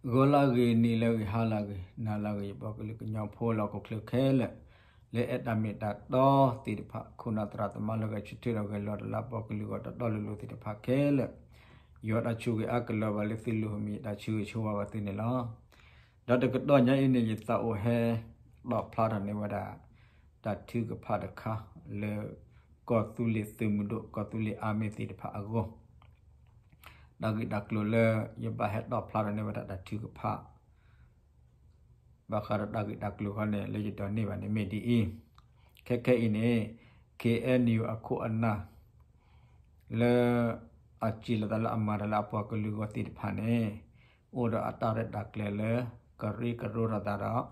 ဂီၤလၢအဂ့ၤ, နံၤလၢအဂ့ၤ, ဟါလၢအဂ့ၤ, နၤလၢအဂ့ၤ, ယပှၤကလုာ်ကညီဖိလၢဟီၣ်ခိၣ်ချၢခဲလၢာ်, လၢအဲၣ်တၢ်မ့ၢ်တၢ်တီသ့ၣ်တဖၣ်, ခိၣ်နၢ်သရၣ်သမါလၢဂဲၤဆၢထၢၣ်ဒီးဂဲၤလီၤတၢ်လၢအပှၤကလုာ်အဂီၢ်တီတီလိၤလိၤသ့ၣ်တဖၣ်ခဲလၢာ်, ယွၤတၢ်ဆိၣ်ဂ့ၤအါကလီၤဘၣ်လၢသုလိၤ, မ့ၢ်ယတၢ်ဆိၣ်ဂ့ၤဆိၣ်ဝါဘၣ်သုန့ၣ်လီၤ. ဒီးတကတီၢ်ညါအံၤန့ၣ် ယသးအိၣ်ဟဲတီၣ်ဖျါထီၣ်န့ၢ်ဝဲဒၣ် တၢ်ထုကဖၣ်တခါလၢ ကီၢ်သူလ့ၤသုးမုၢ်ဒိၣ်, ကီၢ်သူလ့ၤအါမံၤသ့ၣ်တဖၣ်အဂီၢ်, တၢ်ဂ့ၢ်တၢ်ကျိၤလၢယဘၣ်ဟဲတီၣ်ဖျါထီၣ်န့ၢ်ဝဲဒၣ်တၢ်ထုကဖၣ် ဘၣ်ဃးဒီးတၢ်ဂ့ၢ်တၢ်ကျိၤခီန့ၣ် လၢယဒိးန့ၢ်ဘၣ်န့ၣ်မ့ၢ်ဒ်အံၤ, ခဲခဲအံၤန့ၣ် ခ့ၣ်အဲၣ်ယူၣ် အခိၣ်အနၢ် လၢအစံးလီၤသးလၢအမၤတၢ်လၢအပှၤကလုာ်အဂီၢ်သ့ၣ်တဖၣ်န့ၣ် အိၣ်ဒီးအတၢ်ရဲၣ်တၢ်ကျဲၤလၢ ကရၢကရိထီၣ်သးဒီး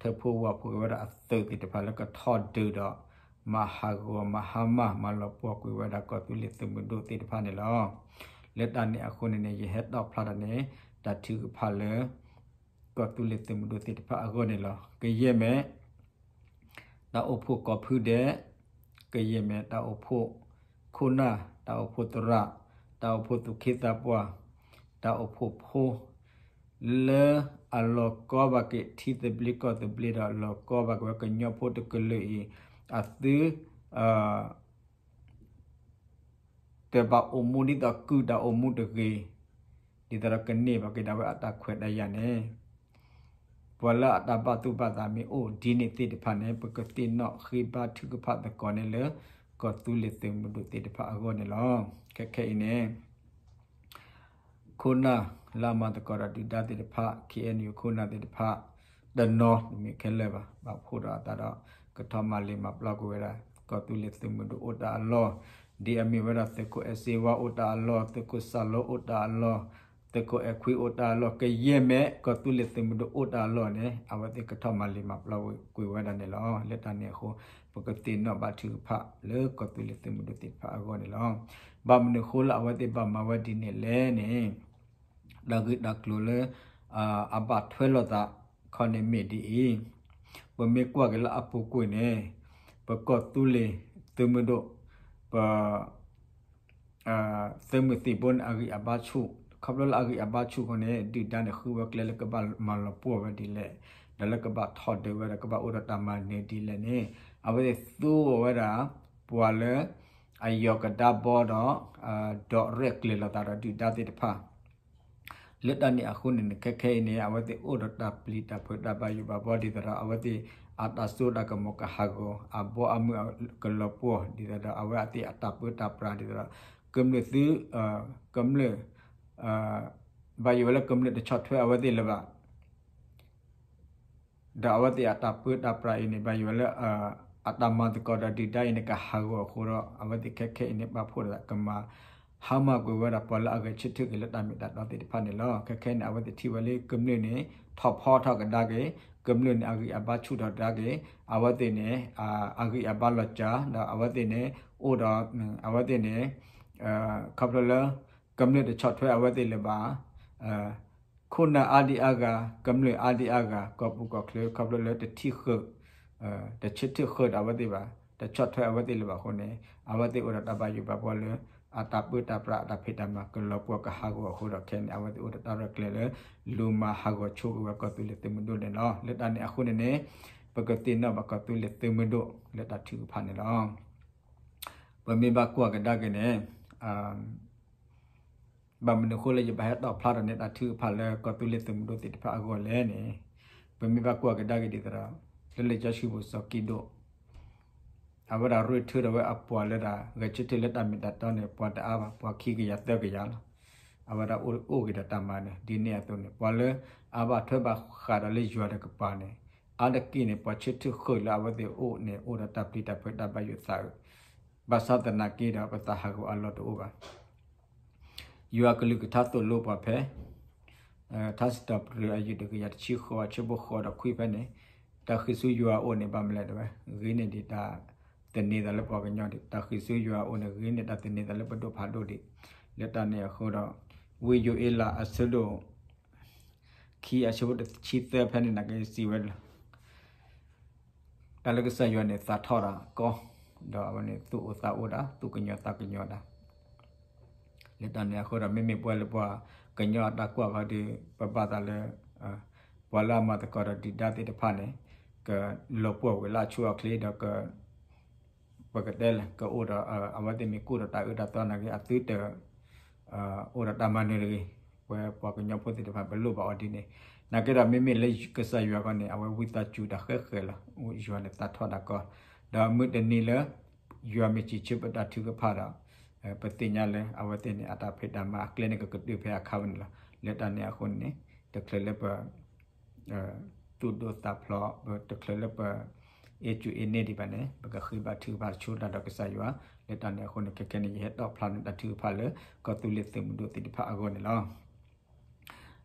ထၢဖှိၣ်ဝၣ်ဖှိၣ်က့ၤဝဲဒၣ်အသုးသ့ၣ်တဖၣ်လၢကထီၣ်ဒုးဒီး မၤဟးဂီၤမၤဟါမၢ် မၤလီၤပှီၢ်ကွံာ်ဝဲဒၣ်ကီၢ်သူလ့ၤသုးမုၢ်ဒိၣ်သ့ၣ်တဖၣ်န့ၣ်လီၤ. လၢတၢ်န့ၣ်အဃိန့ၣ်န့ၣ် ယဟဲတီၣ်ဖျါထီၣ်န့ၣ် တၢ်ထုကဖၣ်လၢ ကီၢ်သူလ့ၤသုးမုၢ်ဒိၣ်သ့ၣ်တဖၣ်အဂီၢ်န့ၣ်လီၤ. ကယဲၢ်မ့ၢ် တၢ်အိၣ်ဖှိၣ်ကိးဖုဒဲး, ကယဲၢ်မ့ၢ်တၢ်အိၣ်ဖှိၣ်ခိၣ်နၢ်, တၢ်အိၣ်ဖှိၣ်သရၣ်, တၢ်အိၣ်ဖှိၣ်သူၣ်က့သးပှၢ်, တၢ်အိၣ်ဖှိၣ်ဖိ လၢအလီၤကီဘၣ်က့ၤထံသဘျ့ကီၢ်သဘျ့ဒီး လီၤကီဘၣ်က့ၤဝဲကညီဖိတကလုာ်အံၤ အသု တဘၣ်အိၣ်မူဒ်သိးကုၢ်တၢ်အိၣ်မူတဂ့ၤ, ဒ်သိးဒီးကန့ၢ်ဘၣ်က့ၤဒၣ်ဝဲအတၢ်ခွဲးတၢ်ယာ်န့ၣ်, ပှၤလၢအတၢ်ဘၣ်သူၣ်ဘၣ်သးမ့ၢ်အိၣ်ဒ်န့ၣ်သ့ၣ်တဖၣ်န့ၣ် ပကသ့ၣ်နီၣ်ဃ့ဘါထုကဖၣ်သကိးန့ၣ်လၢ ကီၢ်သူလ့ၤသုးမုၢ်ဒိၣ်သ့ၣ်တဖၣ်အဂီၢ်န့ၣ်လီၤ. ခဲခဲအံၤန့ၣ် ခိၣ်နၢ်လၢအမၤသကိးဒီးဒုၣ်ဒါသ့ၣ်တဖၣ် ခ့ၣ်အဲၣ်ယူၣ် ခိၣ်နၢ်သ့ၣ်တဖၣ် တနီၤတမ့ၢ်ခဲလၢာ်ဘၣ် ဘၣ်ဖှိၣ်ဒီးအသးဒီး ကထီၣ်မၤလ့ၤမၤပျီကွံာ်ဝဲဒၣ် ကီၢ်သူလ့ၤသုးမုၢ်ဒိၣ်အိၣ်တၢ်အလီၢ်, ဒ်အမ့ၢ်ဝဲဒၣ်သုးခိၣ်အဲၣ်စ့ဝါအိၣ်တၢ်အလီၢ်, သုးခိၣ်စၢ်လိအိၣ်တၢ်အလီၢ်, သုးခိၣ်အဲၣ်ခွံအိၣ်တၢ်အလီၢ်, ကယဲၢ်မ့ၢ်ကီၢ်သူလ့ၤသုးမုၢ်ဒိၣ်အိၣ်တၢ်အလီၢ်န့ၣ် အဝဲသ့ၣ်ကထီၣ်မၤလ့ၤမၤပျီကွံာ်ဝဲဒၣ်န့ၣ်လီၤ. လၢတၢ်န့ၣ်အဃိ ပကသ့ၣ်နီၣ်ဘါထုကဖၣ်လၢကီၢ်သူလ့ၤသုးမုၢ်ဒိၣ်သ့ၣ်တဖၣ်အဂီၢ်န့ၣ်လီၤ. ဘၣ်မနုၤအဃိလၢအဝဲသ့ၣ်ဘၣ်မၤဝဲဒ်န့ၣ်လဲၣ်န့ၣ် တၢ်ဂ့ၢ်တၢ်ကျိၤလၢ အဘၣ်ထွဲလိာ်သးခီန့ၣ်မ့ၢ်ဒ်အံၤ, ပမ့ၢ်ကွၢ်က့ၤလၢအပူၤကွံာ်န့ၣ် ပကီၢ်သူလ့ၤသုးမုၢ်ဒိၣ် ပ သုးမုၢ်သံၣ်ဘိန့ၣ် အဂံၢ်အဘါဆူၣ်, ခီဖျိလၢအဂံၢ်အဘါဆူၣ်အဃိန့ၣ် ဒုၣ်ဒါန့ၣ် ဃုဝဲကျဲလၢကဘၣ်မၤလီၤပှီၢ်ဝဲဒ်လဲၣ်, ဒီးလၢကဘၣ်ထီၣ်ဒုးဝဲဒီးကဘၣ်အိၣ်ဒီးတၢ်မၤနၢၤဒ်လဲၣ်န့ၣ် အဝဲသ့ၣ်သူအီၤဝဲဒၣ် ပှၤလၢ အယီၤကဒါဘီဒီး ဒီးရဲၣ်ကျဲၤလိာ်သးဒီးဒုၣ်ဒါသ့ၣ်တဖၣ် လၢတၢ်န့ၣ်အဃိန့ၣ်န့ၣ် ခဲခဲအံၤန့ၣ် အဝဲသ့ၣ်အိၣ်ဒီးတၢ်ပျံၤတၢ်ဖုးတၢ်ဘၣ်ယိၣ်ဘၣ်ဘှီဒ်သိးဒီး အဝဲသ့ၣ်အတၢ်စိတၢ်ကမီၤကဟးဂီၤ အဘီအမုၢ်ကလီၤပှီၢ်ဒ်သိးဒီး အဝဲအသ့ၣ်အတၢ်ပၢတၢ်ပြးဒ်သိးဒီး ကမျၢၢ်သု ကမျၢၢ် ဘၣ်ယိၣ်ဝဲလၢကမျၢၢ်တဆီၣ်ထွဲအဝဲသ့ၣ်လၢၤဘၣ် ဒီးအဝဲသ့ၣ်အတၢ်ပၢတၢ်ပြးအံၤန့ၣ် ဘၣ်ယိၣ်ဝဲလၢ အတၢ်မၤသကိးဒီးဒုၣ်ဒါအံၤန့ၣ် ကဟးဂီၤအဃိဒီး အဝဲသ့ၣ်ခဲခဲအံၤန့ၣ် ပာ်ဖှိၣ်ဒီးကမၤ ဟါမၢ်ကွံာ်ဝဲဒၣ်ပှၤလၢအဂဲၤဆၢထၢၣ်က့ၤလၢတၢ်မ့ၢ်တၢ်တီသ့ၣ်တဖၣ်န့ၣ်လီၤ. ခဲခဲအံၤန့ၣ် အဝဲသ့ၣ်ထံၣ်ဝဲလၢကမျၢၢ်န့ၣ် ထီၣ်ဖီထီၣ်ကဒါက့ၤ, ကမျၢၢ်န့ၣ် အဂံၢ်အဘါဆူၣ်ထီၣ်ကဒါက့ၤ, အဝဲသ့ၣ်န့ၣ် အဂံၢ်အဘါလီၤစှၤ ဒီးအဝဲသ့ၣ်န့ၣ် အိၣ်ဒီး အဝဲသ့ၣ်န့ၣ် ခီဖျိလၢ ကမျၢၢ်တဆီၣ်ထွဲအဝဲသ့ၣ်လၢၤဘၣ် ခိၣ်နၢ်အါဒံအါဂၤ ကမျၢၢ်အါဒံအါဂၤ ကီၢ်ပူၤကီၢ်ချၢ ခီဖျိလၢတထံၣ်ဃုာ် တဆၢထၢၣ်ဃုာ်ဒီးအဝဲသ့ၣ်ဘၣ်, တဆီၣ်ထွဲအဝဲသ့ၣ်လၢၤဘၣ်အဃိန့ၣ် အဝဲသ့ၣ်အိၣ်ဒီးတၢ်ဘၣ်ယိၣ်ဘၣ်ဘှီလၢ အတၢ်ပၢတၢ်ပြးအတၢ်ဖံးတၢ်မၤကလီၤပှီၢ်ကဟးဂီၤအဃိဒီးခဲအံၤန့ၣ် အဝဲသ့ၣ်အိၣ်ဒီးတၢ်ရဲၣ်ကျဲၤလၢ လူၤမၤဟးဂီၤဆိက့ၤဝဲကီၢ်သူလ့ၤသုးမုၢ်ဒိၣ်န့ၣ်လီၤ. လၢတၢ်န့ၣ်အဃိန့ၣ်န့ၣ် ပကသ့ၣ်နီၣ်ဘၣ်ကီၢ်သူလ့ၤသုးမုၢ်ဒိၣ်လၢတၢ်ထုကဖၣ်န့ၣ်လီၤ. ပမ့ၢ်ဘၣ်ကွၢ်ကဒါက့ၤန့ၣ် ဘၣ်မနုၤအဃိလၢယဘၣ်ဟဲတီၣ်ဖျါထီၣ်န့ၢ်တၢ်ထုကဖၣ်လၢကီၢ်သူလ့ၤသုးမုၢ်ဒိၣ်သ့ၣ်တဖၣ်အဂီၢ်လဲၣ်န့ၣ် ပမ့ၢ်ဘၣ်ကွၢ်ကဒါက့ၤဒ်သိးဒီး လၢလံာ်စီဆှံပူၤစီၤကံးဒိၣ် အဝဲဒၣ်ရ့ထၢထီၣ်ဝဲအပှၤလၢဒၣ် ဂဲၤဆၢထၢၣ်လၢတၢ်မ့ၢ်တၢ်တီန့ၣ် ပှၤတအါဘၣ် ပှၤခံကယၤသၢကယၤလီၤ. အဝဲဒၣ်အိၣ်က့ၤဒီးတၢ်မၤနၢၤ ဒ်န့ၣ်အသိးန့ၣ် ပှၤလၢအဘၣ်ထွဲဘၣ်ဃးဒီးလၢယွၤတကပၤန့ၣ် အါတက့ၢ်န့ၣ် ပှၤဆၢထၢၣ်ဃုာ်လၢအဝဲသ့ၣ်အအိၣ်န့ၣ် အိၣ်ဒီးတၢ်ပျံၤတၢ်ဖုးတၢ်ဘၣ်ယိၣ်သးအုး ဘၣ်ဆၣ်သနာ်က့ဒီး ပသးဟးဂီၤအလီၢ်တအိၣ်ဘၣ်. ယွၤအကလုၢ်ကထါသိၣ်လိပှၤဖဲ ထါစံးထီၣ်ပတြၢၤအယုၢ်တကယၤတဆံဃိး အဆၢဖိဃိးဒီးခွံဖဲန့ၣ် တၢ်ဃ့ၢ်ဆူယွၤအအိၣ်န့ၣ် ဘၣ်မနုၤလဲၣ်တဲဝဲ ဂ့ၤန့ၢ်ဒံးတၢ်သန့ၤသးလၢပှၤကညီဒံး တၢ်ဃ့ၢ်ဆူယွၤအအိၣ်န့ၣ် ဂ့ၤန့ၢ်တၢ်သန့ၤသးလၢပဒိၣ်ဖးဒိၣ်ဒံး. လၢတၢ်န့ၣ်အဃိဒီး ဝံယိၤအ့လးအဆၢဒိၣ် ခံအဆၢဖိတဆံသၢဖဲန့ၣ် နာ်က့စံးဝဲလီၤ တၢ်လၢကစၢ်ယွၤန့ၣ် သးထီၣ်တၢ်ကီ ဒီးအဝဲန့ၣ် သူၣ်အိၣ်သးအိၣ်တၢ် သူၣ်ကညီၤသးကညီၤတၢ် လၢတၢ်န့ၣ်အဃိဒီး မ့မ့ၢ်ပဝဲလၢပှၤကညီအတၢ်ကွၢ်ခီဒီး ပဘၣ်သးလၢ ပှၤလၢအမၤသကိးဒီးဒုၣ်ဒါသ့ၣ်တဖၣ်န့ၣ် ကလီၤပှီၢ်ဝံၤလၢအဆိအချ့ဒီး ပကတဲလဲၣ် ကအိၣ်ဒီး အဝဲသ့ၣ်မ့ၢ်ကူၣ်ဒီးတၢ်အၢတၢ်သီနာ်က့ အသုတ အိၣ်ဒီးတၢ်မၤနၢၤတဂ့ၤ. ပဝဲပှၤကညီဖိသ့ၣ်တဖၣ် ပလိၣ်ဘၣ်အီၤဒ်န့ၣ် နာ်က့ဒီး မ့မ့ၢ်လၢကစၢ်ယွၤခီန့ၣ် အဝဲဝံသးစူၤတၢ်ဃဲဃဲလီၤ. ယွၤန့ၣ်သးထီၣ်တၢ်ကီ ဒီးမုၢ်တနံၤလၢ ယွၤမ့ၢ်စံးဆၢပတၢ်ထုကဖၣ်ဒီး ပသ့ၣ်ညါလၢအဝဲသ့ၣ်န့ၣ် အတၢ်ဖံးတၢ်မၤအကျဲန့ၣ် ကကတုၤဖဲအခါဝဲန့ၣ်လီၤ. လၢတၢ်န့ၣ်အဃိန့ၣ် တချုးလၢပ သူၣ်ဒိၣ်သးဖျိး တချုးလၢပ အ့ၣ်ကူအ့ၣ်န့ၢ်ဒံးဘၣ်န့ၣ် ပကဃ့ဘါထုကဖၣ်ဆိဒၣ်ဒီးကစၢ်ယွၤ. လၢတၢ်န့ၣ်အဃိန့ၣ် ခဲခဲန့ၣ် ယဟဲတီၣ်ဖျါန့ၢ်တၢ်ထုကဖၣ်လၢ ကီၢ်သူလ့ၤသုးမုၢ်ဒိၣ်သ့ၣ်တဖၣ်အဂီၢ်န့ၣ်လီၤ.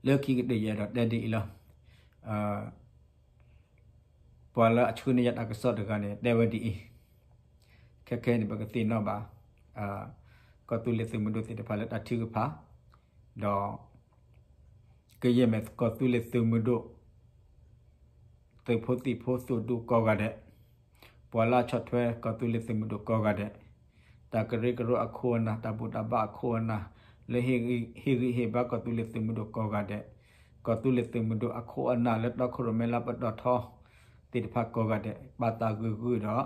လၢခံကတၢၢ်ယအဲၣ်ဒိးတဲဒ်အံၤလီၤ. ပှၤလၢအဆှၢန့ၢ်ယၤတၢ်ကစီၣ်တဂၤန့ၣ် တဲဝဲဒ်အံၤ, ခဲခဲန့ၣ် ပကသ့ၣ်နီၣ်ဘၣ် ကီၢ်သူလ့ၤသုးမုၢ်ဒိၣ်သ့ၣ်တဖၣ်လၢတၢ်ထုကဖၣ်, ဒီး ကယဲၢ်မ့ၢ်ကီၢ်သူလ့ၤသုးမုၢ်ဒိၣ် သုးဖိသံၣ်ဖိသုးဒူကိးဂၤဒဲး, ပှၤလၢအဆီၣ်ထွဲကီၢ်သူလ့ၤသုးမုၢ်ဒိၣ်ကိးဂၤဒဲး, တၢ်ကရၢကရိအခိၣ်အနၢ် တၢ်ဘူၣ်တၢ်ဘါအခိၣ်အနၢ် လၢဟ့ၣ်ဂံၢ်ဟ့ၣ်ဘါကီၢ်သူလ့ၤသုးမုၢ်ဒိၣ်ကိးဂၤဒဲး, ကီၢ်သူလ့ၤသုးမုၢ်ဒိၣ်အခိၣ်အနၢ်လၢတီခိၣ်ရိၣ်မဲလၢပတီၢ်ထီ သ့ၣ်တဖၣ်ကိးဂၤဒဲး ပာ်သးဂုာ်ဂုာ်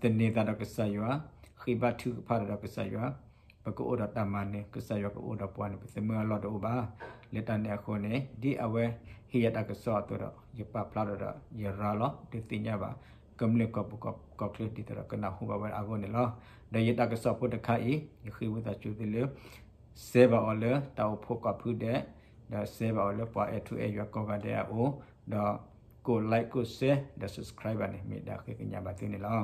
ဒီး သန့ၤသးဒီးကစၢ်ယွၤ, ဃ့ဘါထုကဖၣ်ဒီးကစၢ်ယွၤ, ပကအိၣ်ဒီးတၢ်မၤနၢၤ ကစၢ်ယွၤကအိၣ်ဒီးပှၤန့ၣ် ပသမုၢ်အလီၢ်တအိၣ်ဘၣ်. လၢတၢ်န့ၣ်အဃိန့ၣ် ဒ်အဝဲဟ့ၣ်ယၤတၢ်ကစီၣ်အသိးဒီး ယပာ်ဖျါထီၣ်ဒီးယရၤလီၤ ဒုးသ့ၣ်ညါဘၣ် ကမျၢၢ်ကီၢ်ပူၤကီၢ်ချၢဒ်သိးဒီးကနၢ်ဟူဘၣ်ဝဲအဂီၢ်န့ၣ်လီၤ. ဒီးယတၢ်ကစီၣ်ဖိတခါအံၤ ယဃ့ဝံသးစူၤသုလၢ စဲဘၣ်အီၤလၢတၢ်အိၣ်ဖှိၣ်ကိးဖုဒဲး, ဒီးစဲဘၣ်အီၤလၢပှၤအဲၣ်ထူအဲၣ်ယွၤကိးဂၤဒဲးအအိၣ်, ဒီး ကိးlikeကိးshare ဒီးsubscribeဘၣ်န့ၣ် မ့ၢ်ဒၣ်ဃ့ကညးဘၣ်သုန့ၣ်လီၤ.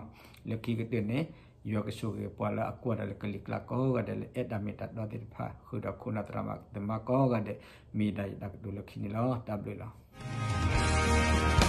လၢခံကတၢၢ်န့ၣ် ယွၤကဆိၣ်ဂ့ၤပှၤလၢအကွၢ်ဒီးလၢကလံၤကျါကိးဂၤဒဲးလၢအဲၣ်တၢ်မ့ၢ်တၢ်တီသ့ၣ်တဖၣ် ဃုာ်ဒီးခိၣ်နၢ်သရၣ်သမါကိးဂၤဒဲး မ့ၢ်ဒၣ်ယတၢ်ကတိၤလၢခံန့ၣ်လီၤ. တၢ်ဘျုးလီၤ.